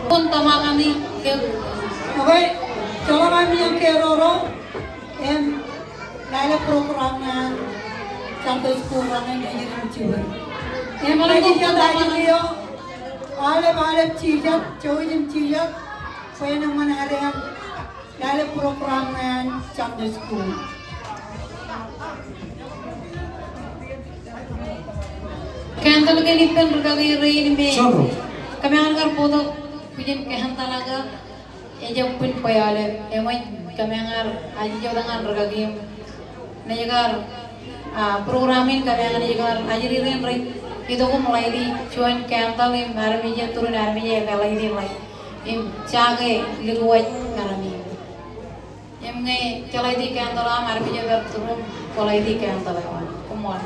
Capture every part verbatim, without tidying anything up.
Kwōn tōmak ami ke. Okay, joḷọk ami ke roro im lale program ñan Sunday school raṇ in ej jibwe. Im ej jibwe ajri eo aolep, aolep jijet, jouj im jijet, bwe en eṃṃan adeañ lale program ñan Sunday school. Candle kein ippān rūkaki rein me. Kōmeañ kar bōktok bwijin candle ak ejjab bwin bwe aolep eṃōj kōmeañ kar ajri tok ñan rūkaki im naaj kar, ah, program in kōmeañ naaj kar ajri rein rej itok im light-i juon candle im armej ej turun armej ej light-i light im jake likūwōj ñan ami. Im ñe jej light-i candle aṃ armej ej bar turun, kwō light-i candle eo aṃ. Koṃṃool.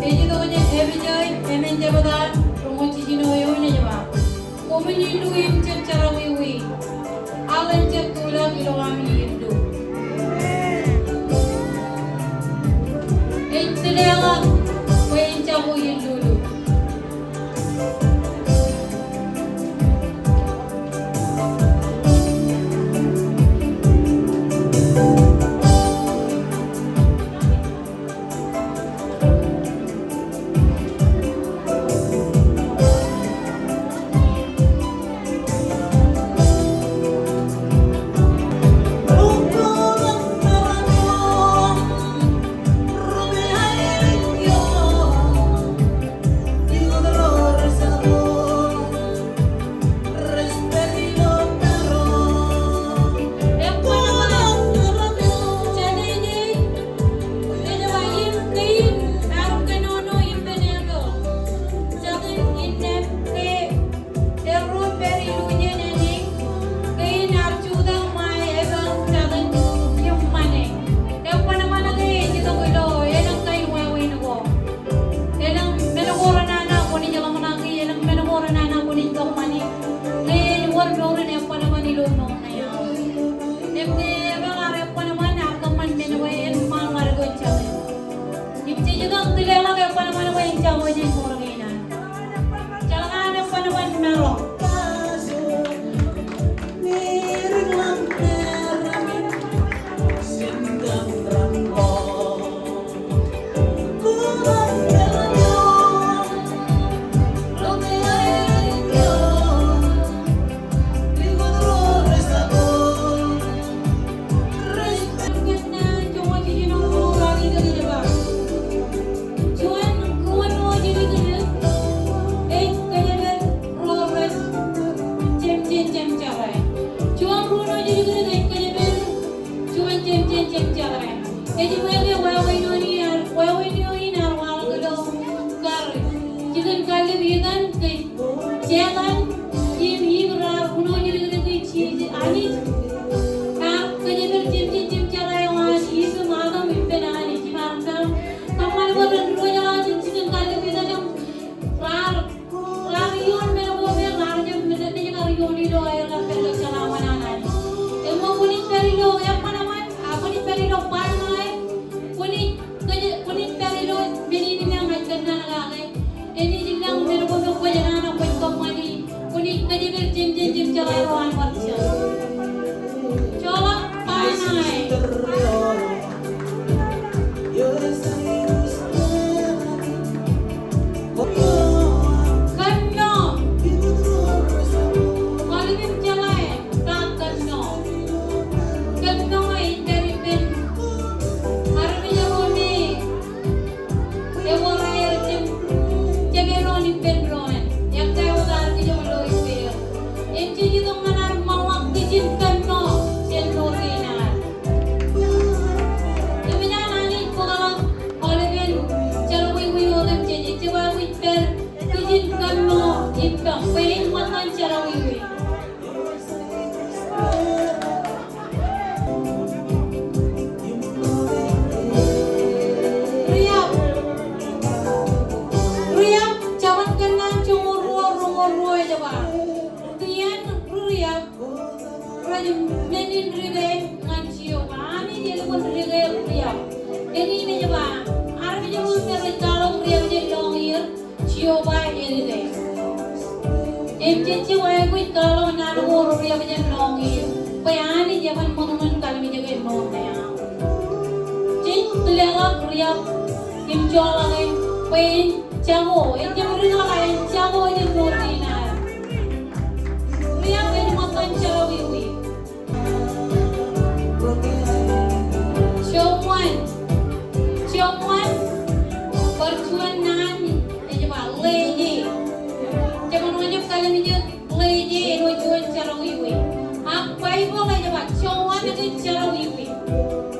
Ej itok jān Ebijai emān jebta roñoul jiljino eoon ej ba, koṃwin illu im jab jerọwiwi. Al en jab tulọk ilo ami illu. Ej tōl eḷap bwe en jako illulu. Jeḷā an eban ban maroñ. Juon, ruo eo ej kōjepel ro rej jemjen jemjerā. Juon, ruo eo ej kōjepel, juon, jemjen jemjerā. Ej bwe ke wāween eo in ear, wāween eo in ear waḷọk ilo kar jikin kallib Iden ke Setan im Iv raar uno jidikdik Jisōs Anij. Ak kōjepel jemjen jemjerā eo an Iv im Adam ippān Anij im ar maroñ kōṃṃan bwe ren diwōjḷọk jān jikin kallib Iden im raar, raar ioon men ko me raar jab men, men kar ioon ilo aer kar pād ilo jeḷā ṃōṇōṇō an Anij. Im kwōnaaj pād ilo eṃṃan eṃṃan, ak kwōnaaj pād ilo ba ṇae, kwōnaaj kōj, kwōnaaj pād ilo men in im ña ij kōnnaan kake. Enaaj lōñ men ko me kwōj nana kwōj kōṃṃani. Kwōnaaj kōjepel jemjen jemjerā eo an bar jar. Joḷọk ba ṇae. Kōnno. Aolepen jeḷā eo, ta kōnno. Kōnno ej pād ippān armej ro me ewōr aer jab, jab eroñ ippān doon. Ekkā wōt armej ro ilo ippāer. Im jej itok ñan ad ṃōḷọk kajin kōnno jān mour kein ad. Eṃōj an Anij bōkḷọk aolepen jerọwiwi otemjej. Jej jab aikuj pād kajin kōnno ippaṃ bwe en ṃōttan jerọwiwi. Riab. Riab, Jabōn Kōnnaan joñoul ruo, roñoul ruo ej ba, ien ri riab rej men in dike ñan Jeova. Anij elukkuun dike riab. Eñin ej ba, armej ro me rej kwaḷọk riab jān lọñier, Jeova edike. Im jej jab aikuj kwaḷọk naan ko riab jān lọñier bwe Anij eban ṃōttan kalimjeke mour ṇe aṃ. Jej tōl ḷọk riab im joḷọk e bwe en jako, en jab ri ḷọk, en jako jān mour kein ad. Riab ej ṃōttan jerọwiwi. Joñan. Joñan. Bar juon naan ej ba ḷeje. Jemaroñ jab kalimjek ḷeje āinwōt juon jerọwiwi. Ak Baibōḷ ej ba joñan ej jerọwiwi.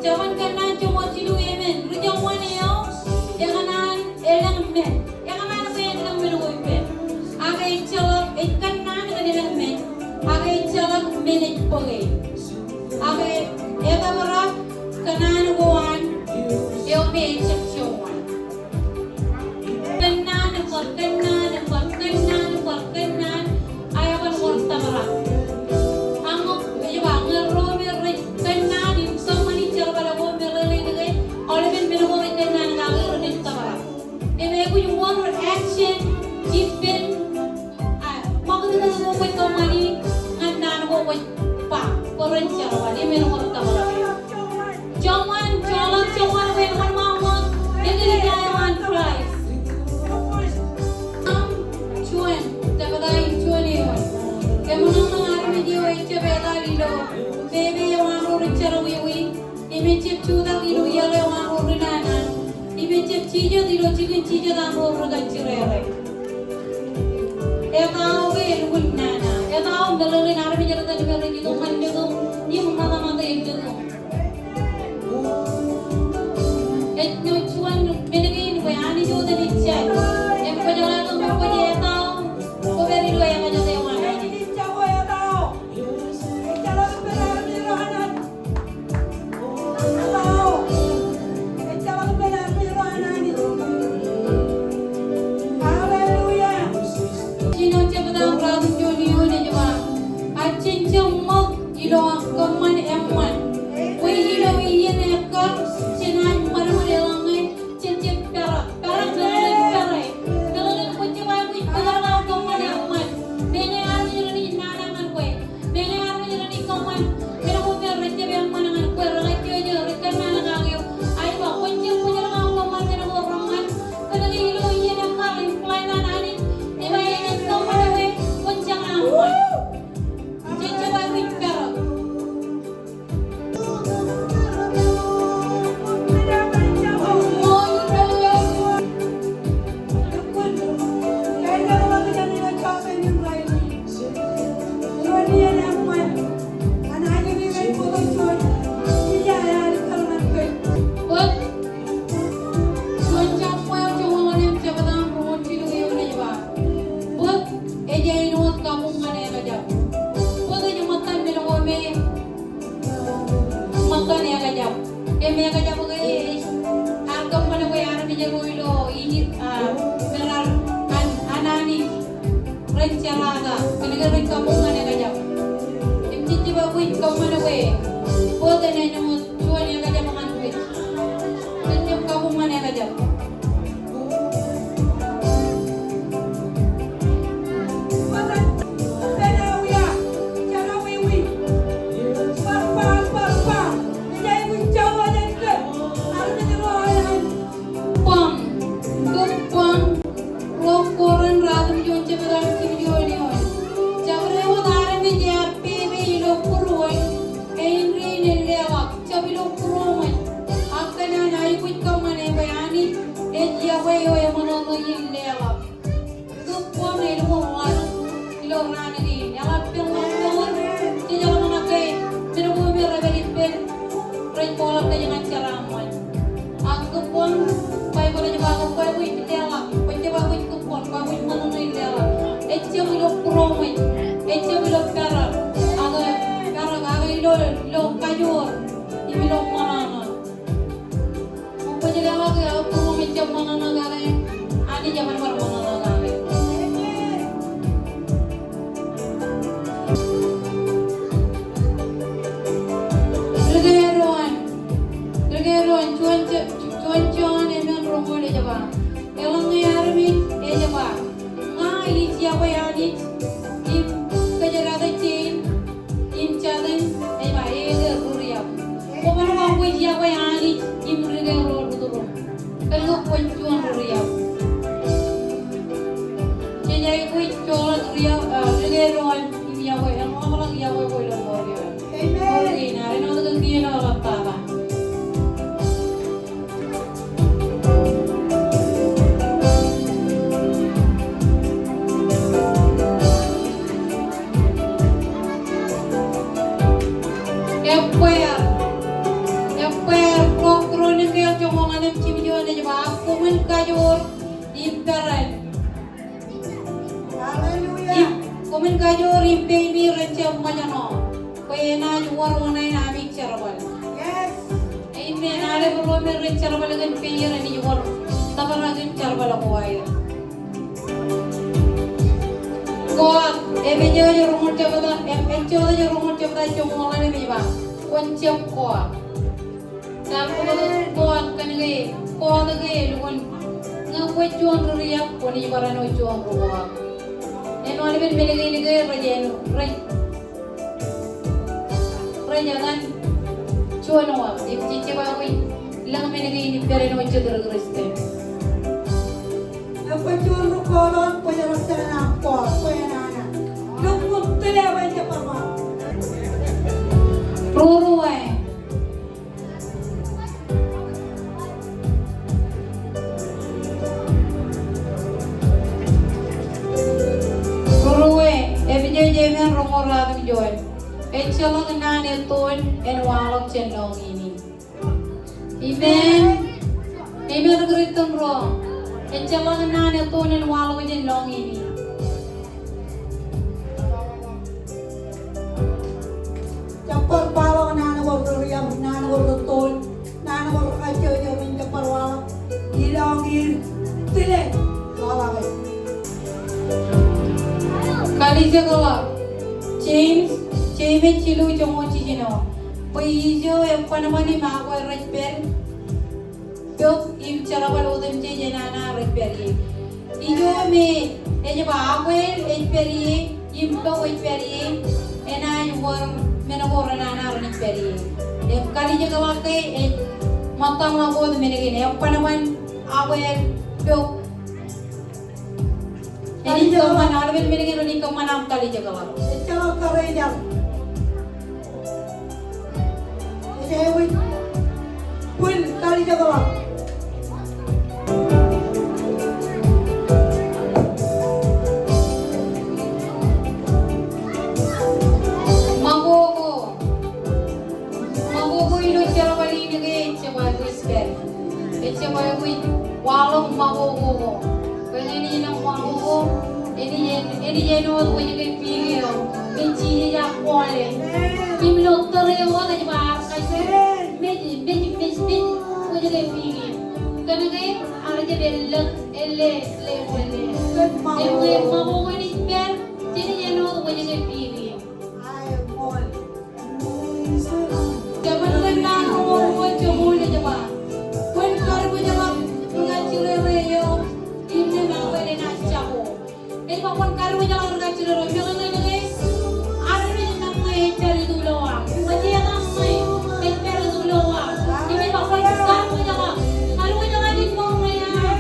Jabōn Kōnnaan joñoul jilu emān, ri joñan eo ekōṇaan elōñ men. Ekōṇaan bwe en elōñ men ko ippān. Ak ejjeḷọk, ej kōnnaan kōn elōñ men. Ak ejjeḷọk men ej bōke. Ak etōprak kōnnaan ko an eo me ejjab joñan. Kōnnaan, bar kōnnaan, bar kōnnaan, bar kōnnaan, ak eban wōr tōprak. Ak ñe, ej ba, ñe ro me rej kōnnaan im kōṃṃani jerbal ko me rerein ke, aolepen men ko rej kōnnaan kake renaaj tōprak. Im ej aikuj wōr action ippān, a, ṃakūtkūt ko kwōj kōṃṃani ñan naan ko kwōj ba bwe ren jerbal im en wōr tōprak. Joñan, joḷọk joñan bwe en wōnṃaanḷọk eklejia eo an Kraist. Am, juon, tōprak in juon eoon. Eṃṃan armej eo ejjab etal ilo pepe eo an ro rej jerọwiwi. Im ejjab jutak ilo iaḷ eo an ro ri nana. Im ejjab jijet ilo jikin jijet an ro ri kajjirere. Etao ke elukkuun nana. Etao meḷeḷein armej etan me rej itok ñan likūt im ṃōttan ṃōttan likūt. Ej juon men kein bwe Anij otemjej. Im kwōjeḷā ke ñe kwōj etao, kwō pād ilo ekajet eo an Anij. Hallelujah. Jino jebta ruatimjuon eoon ej ba, ak jen jab ṃōk ilo aō kōṃṃan Jerata, kōnke rej kabuñ ñan ekjab. Im jejjab aikuj kōṃṃan bwe bōk enaaj juon ekjab ñan kōj. Jejjab kabuñ ñan ekjab. Kūbbañ, kūbbañ, ruo ko ren ratimjuon jebta im jimjuon eoon. Jabdewōt armej ear pepe ilo būruon, āindein en leḷọk, jab ilo būroṃōj. Ak kōn an aikuj kōṃṃane bwe Anij ej yokwe eo eṃōṇōṇō in leḷọk. Kūbbañ, elukkuun ḷaddik ilo raan kein. Eḷap peḷḷọk, jej ḷōmṇak ke men ko me rej pād ippān rej kwaḷọk kōj ñan jeraaṃṃan. Ak kūbbañ, Baibōḷ ej ba ke kwōj aikuj leḷọk, kwōj jab aikuj kūbbañ, kwōj aikuj ṃōṇōṇō in leḷọk. Ejjab ilo būroṃōj, ejjab ilo perak, ak, perak, ak ilo, ilo kajoor, im ilo ṃōṇōṇō. Kwōj leḷọk e, ak būroṃōj ejjab ṃōṇōṇō kake, Anij eban bar ṃōṇōṇō kake. Ri-Kōjro, Ri-Kōjro, juon, juon Jon emān roñoul ej ba, eḷaññe armej ej ba, ña ij yokwe Anij im kōjdat e jein, im jatūṃ, ej ba, eō ke ri-riab. Kwōban ba kwōj yokwe Anij im ri-Kōjro ri-tōl ro. Kōnke kwōj juon ri-riab. Jej aikuj joḷọk riab, ah, ri-Kōjro im yokwe, eḷapḷọk yokwe ko ilo mour kein. Amen. Mour kein, ak āinwōt ke kien eo eḷap tata. Ebbweer, ebbweer, Ri-Kōrintōs joñoul ḷalem jimjuon ej ba, ak koṃwin kajoor im peran. Hallelujah. Im koṃwin kajoor im peimi ren jab ṃōjṇọ. Bwe enaaj wōr oṇāān ami jerbal. Yes. Amen. Aolep ro me rej jerbal kōn peier enaaj wōr tōprak in jerbal ko aer. Koak, Epesōs roñoul jebta, Ep-, Epesōs roñoul jebta joñoul ḷalem ej ba, kwōn jab koak. Jar ko koak kōnke koak ke elukkuun ñe kwōj juon ri-riab kwōnaaj barāinwōt juon ri-koak. Āinwōt ippān men kein ke rej āinwōt, rej Rej etan juon wōt, im jejjab aikuj lōñ men kein ippād āinwōt jet ri-Kristian. Ekwōj juon ri-koak, kwōj ḷak jān aṃ koak, kwōj enana. Lukkuun tile bwe en jab bar ba. Ruruwe. Ruruwe, Epesōs emān roñoul ratimjuon. Ejjeḷọk naan ettoon en waḷọk jān lọñiin in. Amen. Amen, ri-Kristian ro. Ejjeḷọk naan ettoon en waḷọk jān lọñiin in. Jab bar waḷọk naan ko ri-riab, naan ko ri-tōl, naan ko ri-kajjojo, im jab bar waḷọk ilọk in tile waḷọk e. Kalijekḷọk. Jemes, Jemes jilu joñoul jiljino. Bwe ijo eban ban im akwāāl rej pād, pok im jerbal otemjej enana rej pād ie. Ijo me ej ba akwāāl ej pād ie, im pok ej pād ie, enaaj wōr men ko renana renaaj pād ie. Im kalijekḷọk ke ej ṃōttaḷọk wōt men kein, eban ban akwāāl, pok. Enaaj kōṃṃan, aolepen men kein renaaj kōṃṃan aṃ kalijekḷọk. Ejjeḷọk karijekḷọk. Ej aikuj bwil kalijekḷọk. Ṃakoko. Ṃakoko ilo jerbal in ke ejjab aikuj pād. Ejjab aikuj waḷọk ṃakoko ko. Bwe ñe enaaj ṃakoko, enaaj, enaaj āinwōt wōjke pik eo me Jisōs ear kọọle. Im ilo tōre eo ej ba ear kajjitōk. Mej, mej, mej, mej wōjke pik in. Kōnke ear Ej pād ḷọk, ej lale, ej lale. Im eṃṃan ṃōk in pād, jenaaj āinwōt wōjke piik in. Jabōn Ḷōmṇak ruo ruo joñoul ej ba, kwōn kadiwōjḷọk ri kajjirere eo innām aolep naaj jako. Ej ba kwōn kadiwōjḷọk ri kajjirere eo. Meḷeḷe ke armej ṇe ej pād ilo aṃ. Ṃōjeta ṇe ej pād ilo aṃ. Im ej ba kwōn kadiwōjḷọk. Kadiwōjḷọk in mour eo aṃ.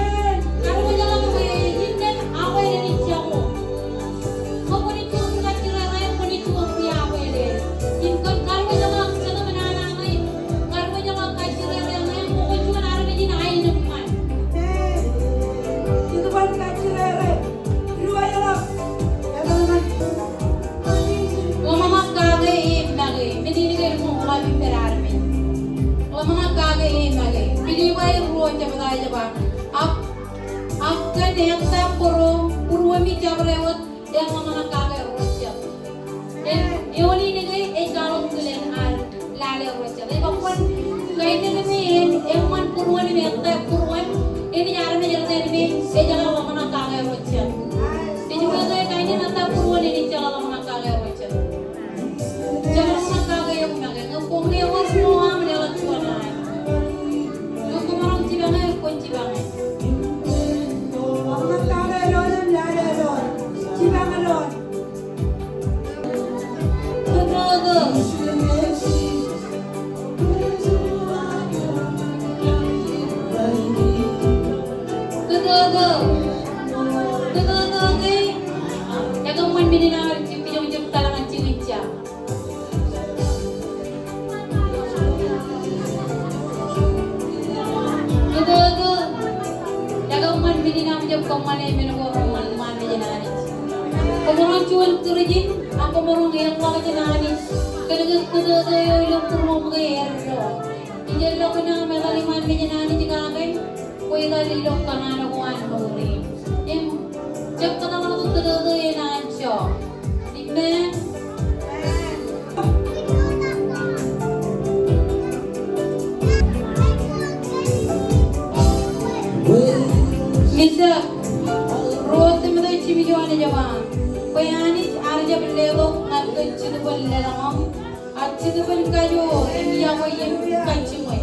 Kadiwōjḷọk ke innām aolep naaj jako. Ṃōk kwōnaaj juon ri kajjirere, kwōnaaj juon ri aolep. Im kwōn kadiwōjḷọk Jetōb nana ṇe, kadiwōjḷọk kajjirere ṇe, ṃōk kwōn juon armej in aenōṃṃan. Amen. Jetōb in kajjirere. Kadiwōjḷọk. Ḷōmṇak kake e make. Men in ke ṃōk ḷap ippād armej. Ḷōmṇak kake e make. Pilippai ruo jebta ej ba, ak, ak kōn ettā būruōmi jabdewōt, eḷap ḷōmṇak kake ro jet. Im eoon in ke ej kwaḷọk kilen ad lale ro jet. Ej ba kwōn kainene me en eṃṃan būruon im ettā būruon, enaaj armej eo ren me ej jeḷā ḷōmṇak kake ro jet. Ej ba ke kainene ettā būruon enaaj jeḷā ḷōmṇak kake ro jet. Ej ḷōmṇak kake eok make, ñe koṃ ewōr ro aṃ leḷọk juon an. Ñe koṃ maroñ jipañ e, kwōn jipañ e. Ḷōmṇak kake doon im lale doon. Jipañ doon. Kōtōtō. Kōtōtō. Kōtōtō ke ekōṃṃan men in aō jibboñ jab tōl ñan jikin ja. Kōtōtō, ekōṃṃan men in aṃ jab kōṃṃane men ko reṃṃan ṃaan mejān Anij. Koṃ maroñ juon Kūrjin, ak koṃ maroñ eḷḷọk jān Anij. Kōnke kōtōtō eo ilo būruōṃ ke eddo. Ij eḷḷọk kōn aṃ etal iṃaan mejān Anij kake, kwō etal ilo kōṇaan ko an mour in. Im jab kōtḷọk kōtōtō en anjọ. Amen. Mijak, ruo Timote jimjuon ej ba, bwe Anij ear jab letok ñan kōj Jetōb in lōḷñọñ, ak Jetōb in kajoor im yokwe im kajjiṃwe.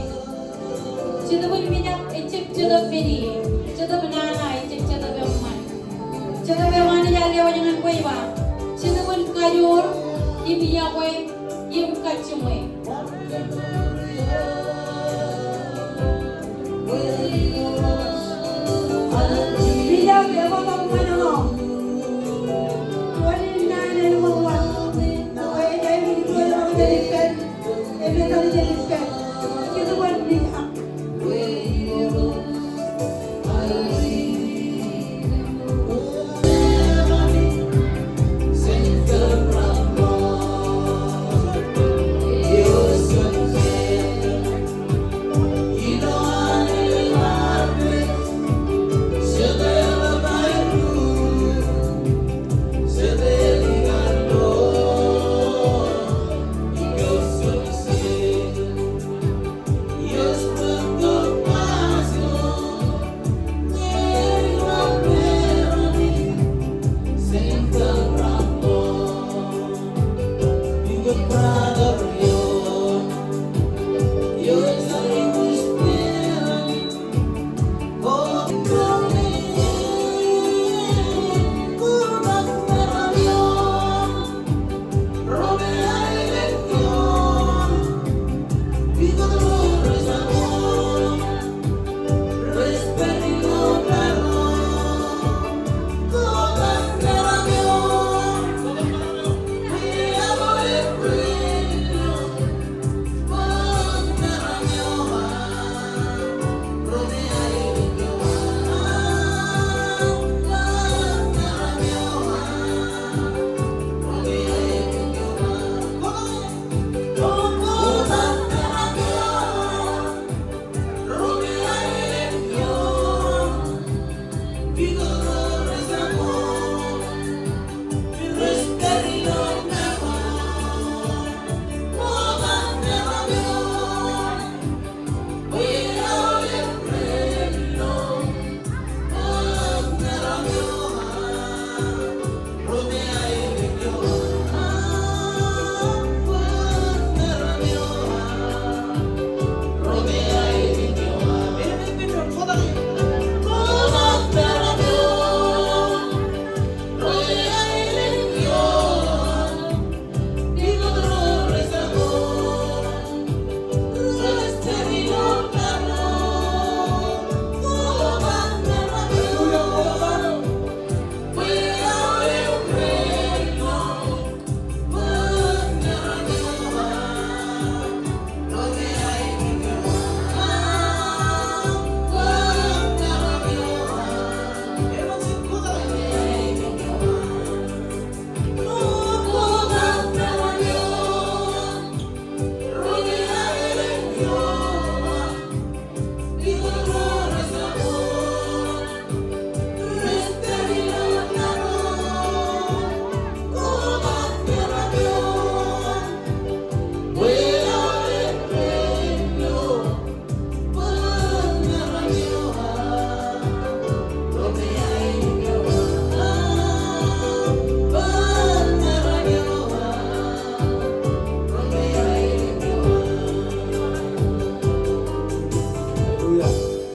Jetōb in mijak ejjab jetōb men in, Jetōb nana ejjab jetōb eṃṃan. Jetōb eo Anij ear lewōj ñan kwe ej ba, Jetōb in kajoor im yokwe im kajjiṃwe. Mijak eo eṃṃan ñan ñe